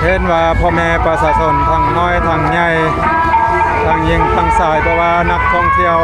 ເຫັນວ່າພໍ່ແມ່ປະຊາຊົນທັງນ້ອຍທັງໃຫຍ່ ທັງຍິງທັງຊາຍ ບໍ່ວ່ານັກທ່ອງທ່ຽວ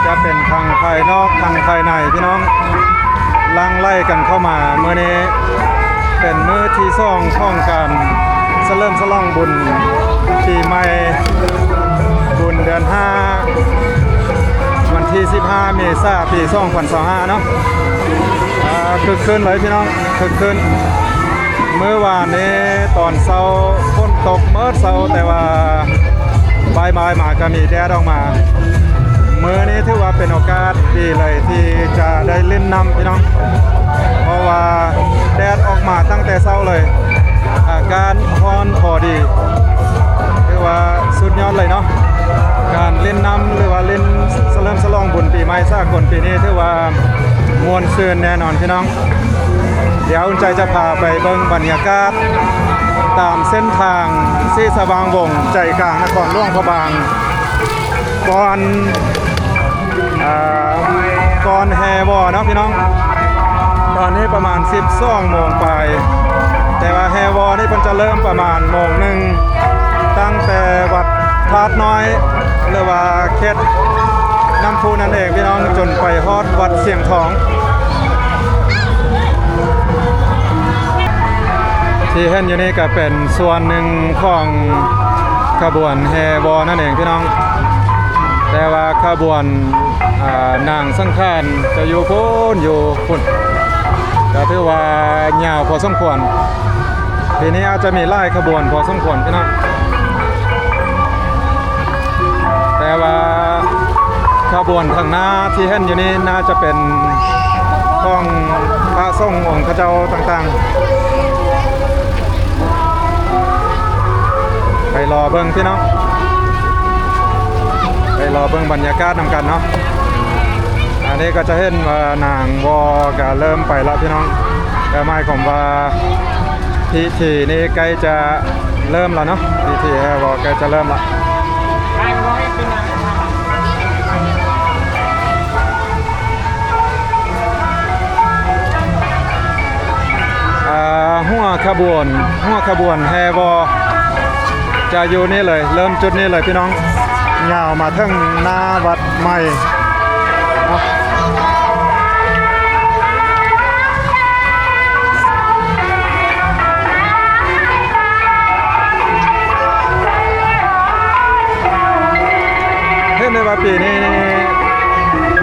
ຈະເປັນທັງພາຍນອກທັງພາຍໃນ ພີ່ນ້ອງຫຼັ່ງໄຫຼກັນເຂົ້າມາ. ມື້ນີ້ເປັນມື້ທີສອງຂອງການສະເຫຼີມສະຫຼອງບຸນປີໃໝ່ ບຸນເດືອນຫ້າ ວັນທີສິບຫ້າ ເມສາ ປີສອງພັນຊາວຫ້າເນາະ. ອາ ຄຶກຄື້ນເລີຍພີ່ນ້ອງ ຄຶກຄື້ນ. ມື້ວານນີ້ຕອນເຊົ້າຝົນຕົກເໝິດເຊົ້າ ແຕ່ວ່າບ່າຍໆມາກໍມີແດດອອກມາ. ມື້ນີ້ຖືວ່າເປັນໂອກາດດີເລີຍທີ່ຈະໄດ້ຫຼິ້ນນ້ຳພີ່ນ້ອງ ເພາະວ່າແດດອອກມາຕັ້ງແຕ່ເຊົ້າເລີຍ ອາກາດຮ້ອນພໍດີ ຖືວ່າສຸດຍອດເລີຍເນາະ. ການຫຼິ້ນນ້ຳ ຫຼືວ່າຫຼິ້ນສະເຫຼີມສະຫຼອງບຸນປີໃໝ່ສາກົນປີນີ້ ຖືວ່າມ່ວນຊື່ນແນ່ນອນພີ່ນ້ອງ. ດຽວອຸ່ນໃຈຈະພາໄປເບິ່ງບັນຍາກາດຕາມເສັ້ນທາງສີສະຫວ່າງວົງ ໃຈກາງນະຄອນຫຼວງພະບາງ ກ່ອນ ອາ ກ່ອນແຫ່ວໍເນາະພີ່ນ້ອງ. ຕອນນີ້ປະມານສິບສອງໂມງປາຍ ແຕ່ວ່າແຫ່ວໍນີ້ເພິ່ນຈະເລີ່ມປະມານໂມງໜຶ່ງ ຕັ້ງແຕ່ວັດທາດນ້ອຍ ຫຼືວ່າເຂດນ້ຳພຸນັ້ນເອງພີ່ນ້ອງ ຈົນໄປຮອດວັດຊຽງທອງ. ທີ່ເຫັນຢູ່ນີ້ກໍເປັນສ່ວນໜຶ່ງຂອງຂະບວນແຫ່ວໍນັ້ນເອງພີ່ນ້ອງ ແຕ່ວ່າຂະບວນ ອາ ນາງສັງຂານຈະຢູ່ພຸ້ນ ຢູ່ພຸ້ນ ກໍຖືວ່າຍາວພໍສົມຄວນ. ປີນີ້ອາດຈະມີຫຼາຍຂະບວນພໍສົມຄວນພີ່ນ້ອງ ແຕ່ວ່າຂະບວນຂ້າງໜ້າທີ່ເຫັນຢູ່ນີ້ ໜ້າຈະເປັນຂອງພະສົງອົງເຂົາເຈົ້າຕ່າງໆ. ໄປລໍເບິ່ງພີ່ນ້ອງ ໄປລໍເບິ່ງບັນຍາກາດນຳກັນເນາະ. ອັນນີ້ກໍຈະເຫັນວ່ານາງວໍກໍເລີ່ມໄປລະພີ່ນ້ອງ ກໍໝາຍຄວາມວ່າພິທີນີ້ໃກ້ຈະເລີ່ມລະເນາະ ພິທີແຫ່ວໍໃກ້ຈະເລີ່ມລະ. ອ່າ ຫົວຂະບວນ ຫົວຂະບວນແຫ່ວໍຈະຢູ່ນີ້ເລີຍ ເລີ່ມຈຸດນີ້ເລີຍພີ່ນ້ອງ ຍາວມາເຖິງໜ້າວັດໃໝ່ເນາະ. ເຫັນໄດ້ວ່າປີນີ້ນີ້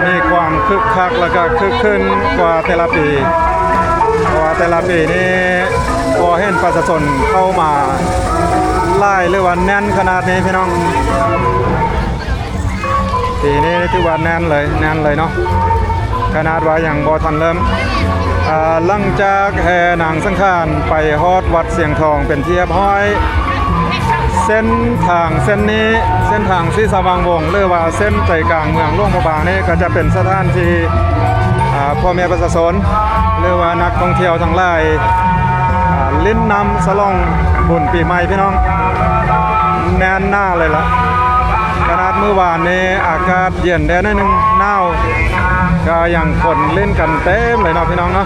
ມີຄວາມຄຶກຄັກ ແລ້ວກໍຄຶກຄື້ນກວ່າແຕ່ລະປີ ເພາະວ່າແຕ່ລະປີນີ້ບໍ່ເຫັນປະຊາຊົນເຂົ້າມາຫຼາຍ ຫຼືວ່າແໜ້ນຂະໜາດນີ້ພີ່ນ້ອງ. ປີນີ້ຖືວ່າແໜ້ນເລີຍ ແໜ້ນເລີຍເນາະ ຂະໜາດວ່າຍັງບໍ່ທັນເລີ່ມ. ອາ ຫຼັງຈາກແຫ່ນາງສັງຂານໄປຮອດວັດຊຽງທອງເປັນທີ່ຮຽບຮ້ອຍ ເສັ້ນທາງເສັ້ນນີ້ ເສັ້ນທາງສີສະຫວ່າງວົງ ຫຼືວ່າເສັ້ນໃຈກາງເມືອງຫຼວງພະບາງນີ້ ກໍຈະເປັນສະຖານທີ່ ອາ ພໍ່ແມ່ປະຊາຊົນ ຫຼືວ່ານັກທ່ອງທ່ຽວທັງຫຼາຍ ອາ ຫຼິ້ນນ້ຳສະຫຼອງບຸນປີໃໝ່ພີ່ນ້ອງ ແໜ້ນໜາເລີຍລະ. ຂະໜາດມື້ວານນີ້ອາກາດເຢັນແດ່ໜ້ອຍໜຶ່ງ ໜາວ ກໍຍັງຄົນຫຼິ້ນກັນເຕັມເລີຍເນາະພີ່ນ້ອງເນາະ.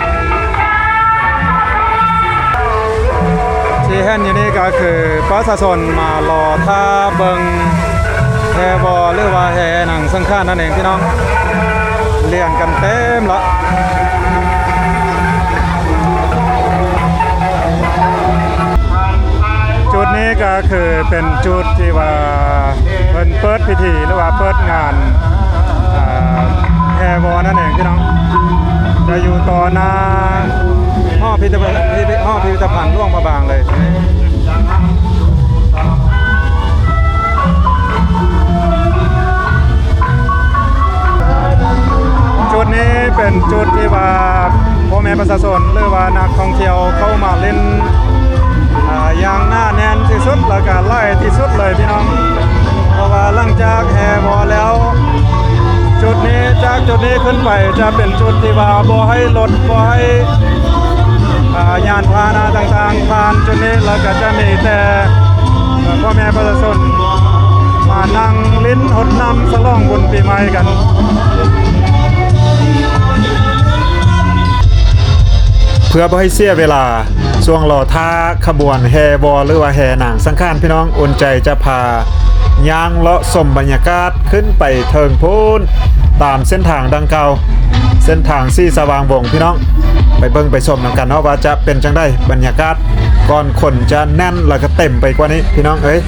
ທີ່ເຫັນຢູ່ນີ້ກໍຄືປະຊາຊົນມາລໍຖ້າເບິ່ງແຫ່ວໍ ຫຼືວ່າແຫ່ນາງສັງຂານນັ້ນເອງພີ່ນ້ອງ ລຽນກັນເຕັມລະ. ຈຸດນີ້ກໍຄືເປັນຈຸດທີ່ວ່າເພິ່ນເປີດພິທີ ຫຼືວ່າເປີດງານ ອາ ແຫ່ວໍນັ້ນເອງພີ່ນ້ອງ ຈະຢູ່ຕໍ່ໜ້າຫໍພິພິທະພັນ ພິ ຫໍພິພິທະພັນຫຼວງພະບາງເລີຍ. ຈຸດນີ້ເປັນຈຸດທີ່ວ່າພໍ່ແມ່ປະຊາຊົນ ຫຼືວ່ານັກທ່ອງທ່ຽວເຂົ້າມາຫຼິ້ນ ອາ ຢ່າງໜາແໜ້ນທີ່ສຸດ ແລ້ວກໍຫຼາຍທີ່ສຸດເລີຍພີ່ນ້ອງ. ເພາະວ່າຫຼັງຈາກແຫ່ວໍແລ້ວ ຈຸດນີ້ ຈາກຈຸດນີ້ຂຶ້ນໄປຈະເປັນຈຸດທີ່ວ່າບໍ່ໃຫ້ລົດ ບໍ່ໃຫ້ ອາ ຍານພາຫະນະຕ່າງໆຜ່ານຈຸດນີ້ ແລ້ວກໍຈະມີແຕ່ ເອີ ພໍ່ແມ່ປະຊາຊົນມານັ່ງຫຼິ້ນຫົດນ້ຳສະຫຼອງບຸນປີໃໝ່ກັນ. ເພື່ອບໍ່ໃຫ້ເສຍເວລາ, ຊ່ວງລໍຖ້າຂະບວນແຫ່ບໍ່ ຫຼືວ່າແຫ່ນາງສັງຂານ ພີ່ນ້ອງ ອຸ່ນໃຈຈະພາຍ່າງເລາະຊົມບັນຍາກາດຂຶ້ນໄປເທິງພຸ້ນ ຕາມເສັ້ນທາງດັ່ງກ່າວ ເສັ້ນທາງສີສະຫວ່າງວົງ ພີ່ນ້ອງ ໄປເບິ່ງໄປຊົມນຳກັນເນາະ ວ່າຈະເປັນຈັ່ງໃດບັນຍາກາດ ກ່ອນຄົນຈະແໜ້ນ ແລ້ວກໍເຕັມໄປກວ່ານີ້ ພີ່ນ້ອງເອີຍ.